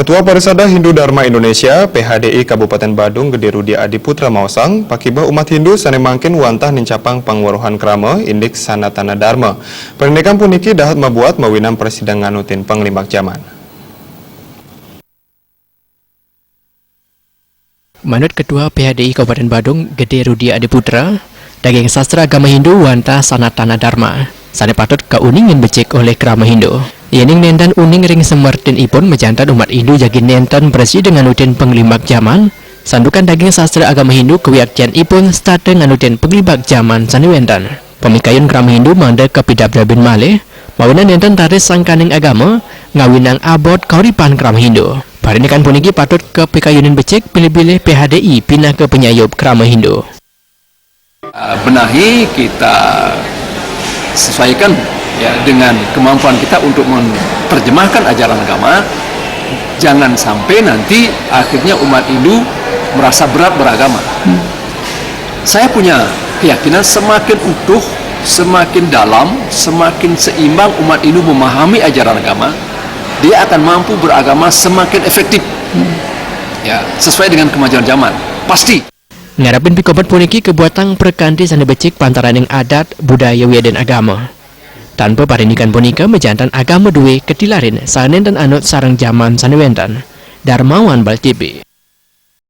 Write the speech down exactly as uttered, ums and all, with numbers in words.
Ketua Parisada Hindu Dharma Indonesia, P H D I, Kabupaten Badung, Gede Rudi Adiputra maosang, pakibeh umat Hindu sane mangkin wantah nincapang pangweruhan krama indik sanatana dharma. Parindikan puniki dahat mabuat mawinan prasida nganutin panglimbak jaman. Manut Ketua P H D I Kabupaten Badung, Gede Rudi Adiputra, daging sastra agama Hindu wantah sanatana dharma, sane patut kauningin becik olih krama Hindu. Yening nenten uning ring samertinipun majanten umat Hindu jagi nenten prasida nganutin panglimbak jaman, santukan daging sastra agama Hindu kawiaktianipun setata nganutin panglimbak jaman sane wenten. Pamikayun krama Hindu mangda kapidabdabin malih, mawinan nenten raris sangkaning agama, ngawinang abot kauripan krama Hindu. Parindikan puniki patut kapikayunin becik bilih-bilih P H D I pinaka panyayup krama Hindu. Uh, benahi, kita sesuaikan, ya, dengan kemampuan kita untuk menerjemahkan ajaran agama. Jangan sampai nanti akhirnya umat Hindu merasa berat beragama. Saya punya keyakinan semakin utuh, semakin dalam, semakin seimbang umat Hindu memahami ajaran agama, dia akan mampu beragama semakin efektif. Ya, sesuai dengan kemajuan zaman. Pasti. Ngarepin pikobet puniki kabuatang prakanti sane becik pantaraning adat, budaya wiadin agama. Tanpa parindikan punika majanten agama duwe katilarin sane nenten anut sareng jaman sane wenten. Darmawan Bal T V.